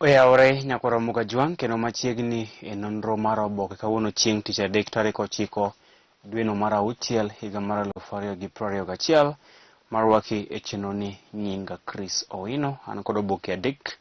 Oyawore nyakoro Mugajwang' kendo machiegni e nonro mar oboke kawuono chieng' tich adek tarik 9 dweno mar 6 higa mar 2021 marwaki e chenro ni nyinga Chris Owino. An kod oboke adek,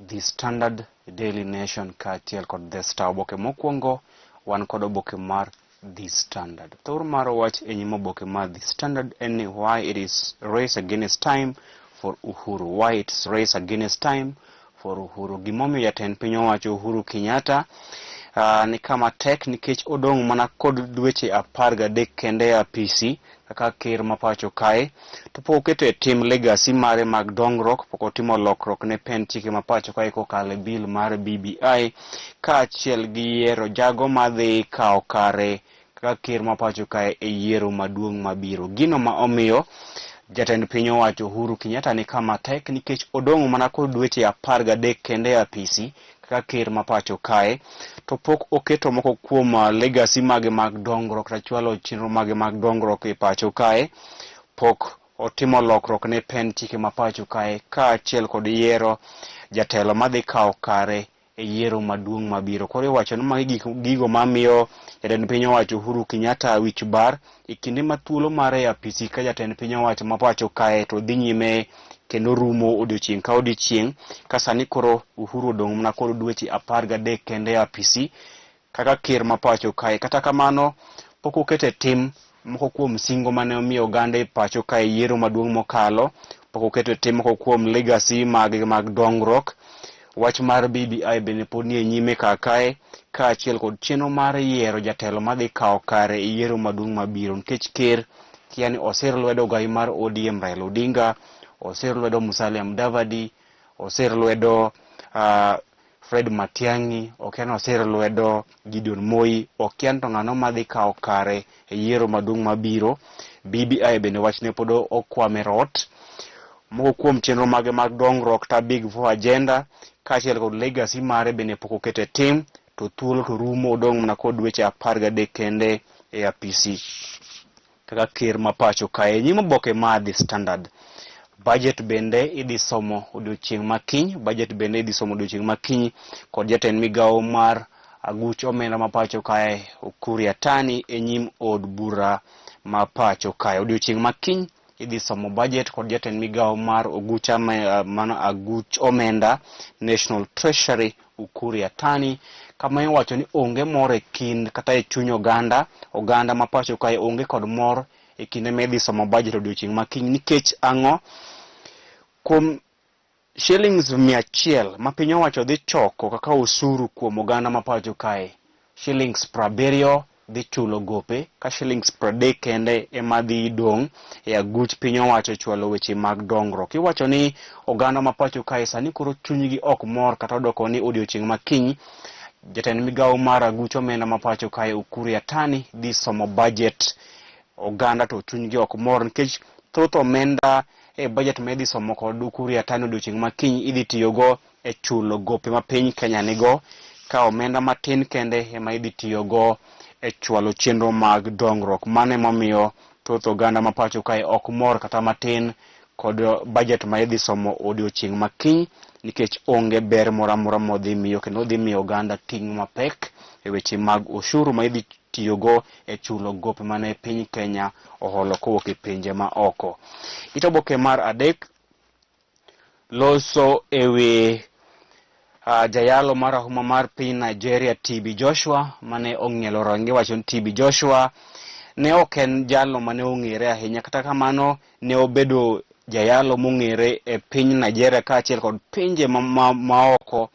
The Standard, Daily Nation kaachiel kod The Star. Oboke mokwongo wan kod oboke mar The Standard. Thor mar wach e nyim oboke mar The Standard en ni why it is race against time for Uhuru. Why it's race against time for Uhuru. Gimomiyo jatend piny owacho Uhuru Kenyatta ni kama tek nikech odong' mana kod dweche 13 kende e apisi kaka ker ma pacho kae to pok oketo e tim legacy mare mag dongruok, pok otimo lokruok ne pend chike ma pacho kae kokalo e bill mar BBI kaachiel gi yiero jago madhi kawo kare kaka ker ma pacho kae e yiero maduong' mabiro. Gino ma omiyo jatend piny owacho Uhuru Kenyatta ni kama tek nikech odong' mana kod dweche 13 kende e apisi kaka ker ma pacho kae to pok oketo moko kuom legacy mage mag dongruok kata chwalo chenro mage mag dongruok e pacho kae, pok otimo lokruok ne pend chike ma pacho kae kaachiel kod yiero jatelo madhi kawo kare e yiero maduong' mabiro. Koro iwacho ni magi gigo mamiyo jatend piny owacho Uhuru Kenyatta wich bar e kinde ma thuolo mare e apisi ka jatend piny owacho ma pacho kae to dhi nyime kendo rumo odiochieng' ka odiochieng' ka sani koro Uhuru odong' mana kod dweche 13 kende e apisi kaka ker ma pacho kae. Kata kamano pok oketo e tim moko kuom singo mane omiyo oganda e pacho kae yiero maduong' mokalo, pok oketo e tim moko kuom legacy mage mag dongruok. Wach mar BBI bende pod nie nyime kar kae kaachiel kod chenro mar yiero jatelo madhi kawo kare e yiero maduong' mabiro nikech ker kia ni osir lwedo ogai mar ODM Raila Odinga, osir lwedo Musalia Mudavadi, osir lwedo Fred Matiang'i, okia ni osir lwedo Gideon Moi, okia ni to ng'ano madhi kawo kare e yiero maduong' mabiro. BBI bende wachne pod okwame rot. Moko kuom chenro mage mag dongruok ta Big Four agenda kaachiel kod legacy mare bende pok oketo e tim to thuolo to rumo odong' mana kod dweche 13 kende e apisi kaka ker ma pacho kae. Nyim oboke mar The Standard, budget bende idhi somo odiochieng' ma kiny, budget bende idhi somo odiochieng' ma kiny kod jatend migawo mar aguch omenda ma pacho kae Ukur Yatani e nyim od bura ma pacho kae. Odiochieng' ma kiny idhi somo budget kod jatend migawo mar oguch mano aguch omenda National Treasury Ukur Yatani, kama iwacho ni onge mor e kind kata e chuny oganda, oganda ma pacho kae onge kod mor e kinde ma idhi somo budget odiochieng' ma kiny nikech ang'o? Kuom shillings 100 ma piny owacho dhi choko kaka osuru kuom oganda ma pacho kae, shillings 70 dhi chulo gope ka shillings 30 kende ema dhi dong' e aguch piny owacho chwalo weche mag dongruok. Iwacho ni oganda ma pacho kae sani koro chunygi ok mor kata odoko ni odiochieng' ma kiny jatend migawo mar aguch omenda ma pacho kae Ukur Yatani dhi somo budget oganda to chunygi ok mor nikech thoth omenda e budget ma idhi somo kod Ukur Yatani odiochieng' ma kiny idhi tiyogo e chulo gope ma piny Kenya nigo ka omenda matin kende ema idhi tiyogo e chwalo chenro mag dongruok. Mano emomiyo thoth oganda ma pacho kae ok mor kata matin kod budget ma idhi somo odiochieng' ma kiny nikech onge ber moro amora modhi miyo kendo odhi miyo oganda ting' mapek e weche mag ushuru ma idhi tiyogo e chulo gope mane piny Kenya oholo kowuok e pinje ma oko. It oboke mar adek loso ewi jayalo marahuma mar piny Nigeria TB Joshua mane ong'ielo rangi wacho ni TB Joshua ne ok en jalno mane ong'ere ahinya, kata kamano ne obedo jayalo mong'ere e piny Nigeria kaachiel kod pinje maoko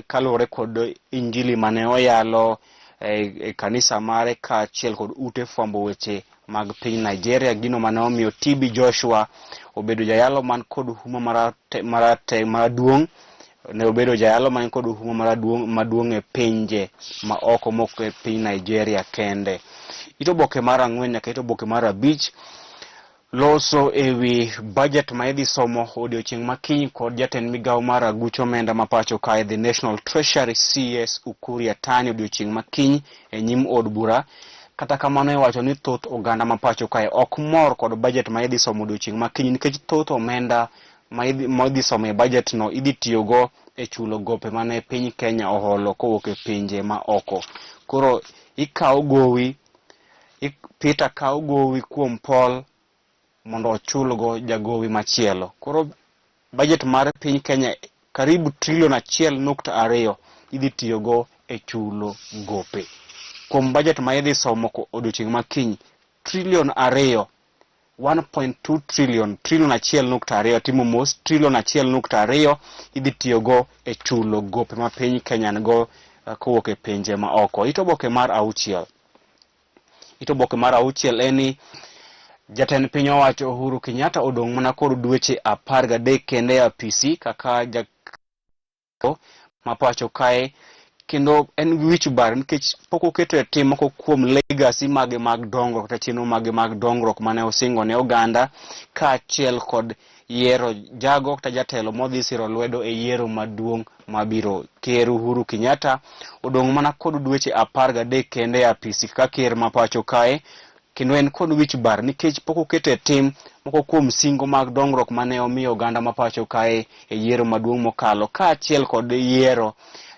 kaluwore kod injili mane oyalo e kanisa mare kaachiel kod ute fwambo weche mag piny Nigeria. Gino mane omiyo TB Joshua obedo jayalo man kod huma maduong', ne obedo jayalo man kod huma maduong' e pinje ma oko mok e piny Nigeria kende. It oboke mar 4 nyaka it oboke mar 5 loso ewi budget ma idhi somo odiochieng' ma kiny kod jatend migawo mar aguch omenda ma pacho kae The National Treasury CS Ukur Yatani odiochieng' ma kiny e nyim od bura. Kata kamano iwacho ni thoth oganda ma pacho kae ok mor kod budget ma idhi somo odiochieng' ma kiny nikech thoth omenda ma idhi somo e budget no idhi tiyogo e chulo gope mane piny Kenya oholo kowuok e pinje ma oko. Koro ikawo gowi, Peter kawo gowi kuom Paul mondo ochulgo jagowi machielo. Koro budget mar piny Kenya karibu trilion 1.2 idhi tiyogo e chulo gope. Kuom budget ma idhi somo odiochieng' ma kiny, trilion 2, 1.2 trillion, trilion 1.2, timo mos, trilion 1.2 idhi tiyogo e chulo gope ma piny Kenya nigo kowuok e pinje ma oko. It oboke mar auchiel. It oboke mar auchiel en ni jatend piny owacho Uhuru Kenyatta odong' mana kod dweche 13 kende e apisi kaka ja ma pacho kae, kendo en gi wich bar nikech pok oketo e tim moko kuom legacy mage mag dongruok kata chenro mage mag dongruok mane osingo ne oganda, kaachiel kod yiero jago kata jatelo modhi siro lwedo e yiero maduong' mabiro. Ker Uhuru Kenyatta odong' mana kod dweche 13 kende e apisi kaka ker ma pacho kae, kendo en kod wich bar nikech pok oketo e tim moko kuom singo mag dongruok mane omiyo oganda ma pacho kae e yiero maduong' mokalo, kaachiel kod yiero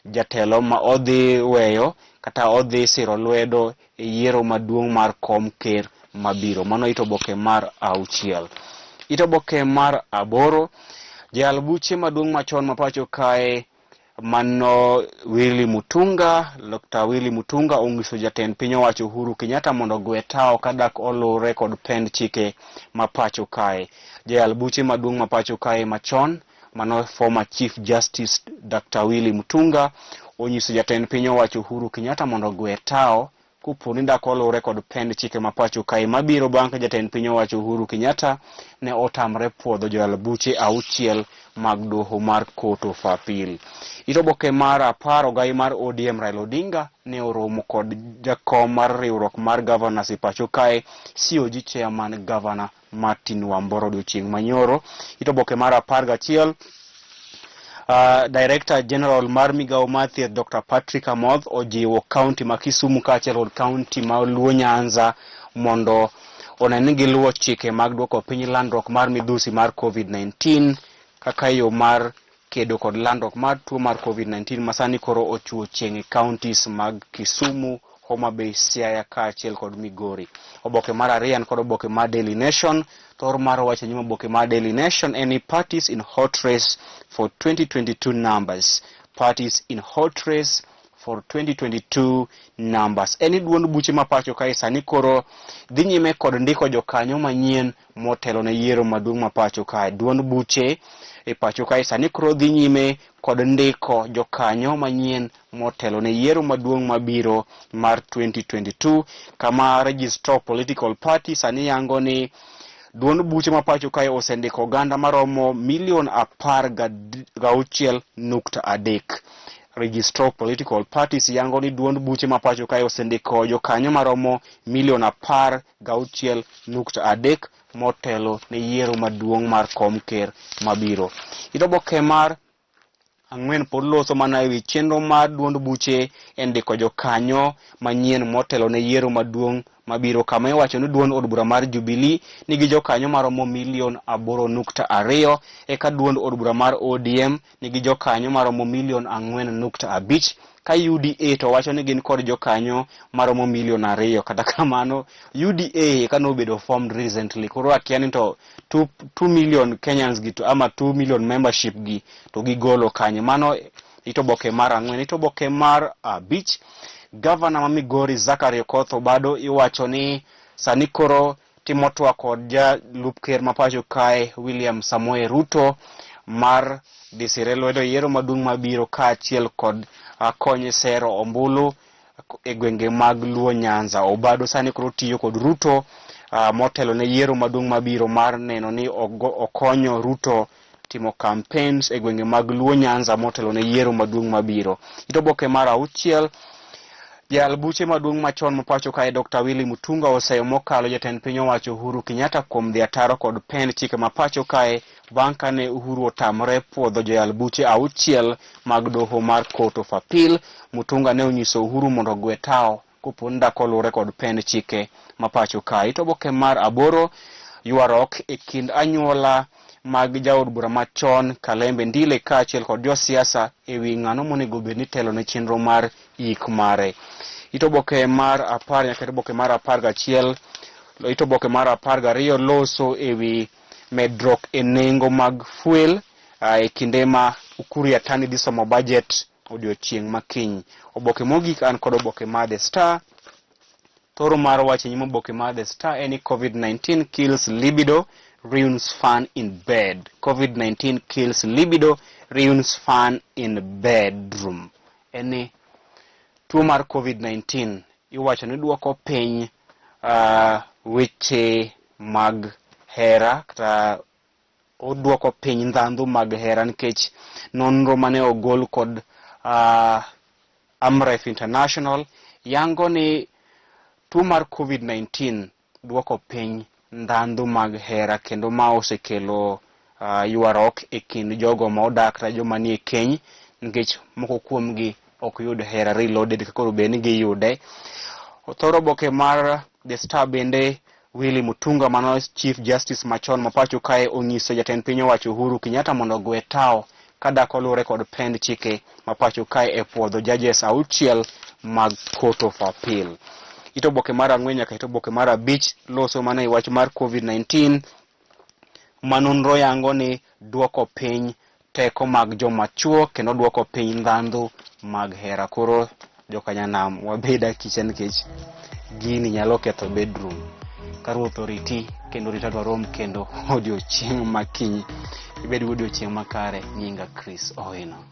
jatelo ma odhi weyo kata odhi siro lwedo e yiero maduong' mar kom ker mabiro. Mano it oboke mar auchiel. It oboke mar aboro, jayal buche maduong' machon ma pacho kae mano Willy Mutunga, Dr. Willy Mutunga onyiso jatend piny owacho Uhuru Kenyatta mondo ogwe tawo kadak olure kod pend chike ma pacho kae. Jayal buche maduong' ma pacho kae machon mano former Chief Justice Dr. Willy Mutunga onyiso jatend piny owacho Uhuru Kenyatta mondo ogwe tawo kopo ni dak olure kod pend chike ma pacho kae mabiro bang' ka jatend piny owacho Uhuru Kenyatta ne otamre puodho joyal buche auchiel mag doho mar Court of Appeal. It oboke mar 10, ogai mar ODM Raila Odinga ne oromo kod jakom mar riwruok mar governors e pacho kae COG chairman Governor Martin Wambora odiochieng' manyoro. It oboke mar 11, Director General mar migawo mar thieth Dr. Patrick Amoth ojiwo kaunti ma Kisumu kaachiel kod kaunti ma Luo Nyanza mondo one ni giluwo chike mag duoko piny landruok mar midhusi mar COVID-19 kaka yo mar kedo kod landruok mar tuo mar COVID-19 masani koro ochuo chieng' e counties mag Kisumu, Homa Bay, Siaya kaachiel kod Migori. Oboke mar ariyo en kod oboke mar Daily Nation. Thor mar wach e nyim oboke mar Daily Nation en ni parties in hot race for 2022 numbers. Parties in hot race for 2022 numbers. En ni duond buche ma pacho kae sani koro dhi nyime kod ndiko jokanyo manyien motelo ne yiero maduong' ma pacho kae. Duond buche e pacho kae sani koro dhi nyime kod ndiko jokanyo manyien motelo ne yiero maduong' mabiro mar 2022, kama Registrar of Political Party sani yango ni duond buche ma pacho kae osendiko oganda maromo milion 16.3. Registrar of Political Parties yango ni duond buche ma pacho kae osendiko jokanyo maromo milion 16.3 motelo ne yiero maduong' mar kom ker mabiro. It oboke mar ang'wen pod loso mana ewi chenro mar duond buche e ndiko jokanyo manyien motelo ne yiero maduong' mabiro, kama iwacho ni duond od bura mar Jubilee nigi jokanyo maromo milion 8.2, eka duond od bura mar ODM nigi jokanyo maromo milion 4.5, ka UDA to wacho ni gin kod jokanyo maromo milion 2. Kata kamano UDA eka nobedo formed recently, koro akia ni to 2 million Kenyans gi to ama 2 million membership gi to gigolo kanye. Mano it oboke mar ang'wen. It oboke mar abich, Gavana ma Migori Zachary Okoth Obado iwacho ni sani koro timo twak kod jalup ker ma pacho kae William Samoei Ruto mar dhi sire lwedo yiero maduong' mabiro kaachiel kod konye sero ombulu e gwenge mag Luo Nyanza. Obado sani koro tiyo kod Ruto motelo ne yiero maduong' mabiro mar neno ni okonyo Ruto timo campaigns e gwenge mag Luo Nyanza motelo ne yiero maduong' mabiro. It oboke mar auchiel, jayal buche maduong' machon ma pacho kae Dr. Willy Mutunga oseyo mokalo jatend piny owacho Uhuru Kenyatta kuom dhi ataro kod pend chike ma pacho kae bang' kane Uhuru otamre puodho joyal buche auchiel mag doho mar Court of Appeal. Mutunga ne onyiso Uhuru mondo ogwe tawo kopo ni dak oluwore kod pend chike ma pacho kae. It oboke mar aboro, ywaruok e kind anyuola mag jaod bura machon Kalembe Ndile kaachiel kod josiasa e wi ng'ano monego bed ni telo ne chenro mar yik mare. It oboke mar 10 nyaka it oboke mar 11, it oboke mar 12 loso e wi medruok e nengo mag fuel e kinde ma Ukur Yatani dhi somo budget odiochieng' ma kiny. Oboke mogik an kod oboke mar The Star. Thoro mar wach e nyim oboke mar The Star en ni COVID-19 kills libido, ruins fun in bed. COVID-19 kills libido, ruins fun in bedroom. En ni tuo mar COVID-19 iwacho ni duoko piny weche mag hera kata oduoko piny ndhandhu mag hera nikech nonro mane ogol kod Amref International yango ni tuo mar COVID-19 duoko piny ndhandhu mag hera kendo ma osekelo ywaruok e kind jogo ma odak kata joma nie keny nikech moko kuomgi ok yud hera reloaded kaka onego bed ni giyude. Thor oboke mar The Star bende Willy Mutunga mano Chief Justice machon ma pacho kae onyiso jatend piny owacho Uhuru Kenyatta mondo ogwe tawo ka dak oluwore kod pend chike ma pacho kae e puodho judges 6 mag Court of Appeal. It oboke mar 4 nyaka it oboke mar 5 loso mana e wach mar COVID-19 ma nonro yango ni duoko piny teko mag joma chuo kendo duoko piny ndhandhu mag hera. Koro jokanyanam wabed akicha nikech gini nyalo ketho bedroom. Ka Ruoth oriti kendo orita dwarom kendo odiochieng' ma kiny. Ibed gi odiochieng' makare. Nyinga Chris Owino.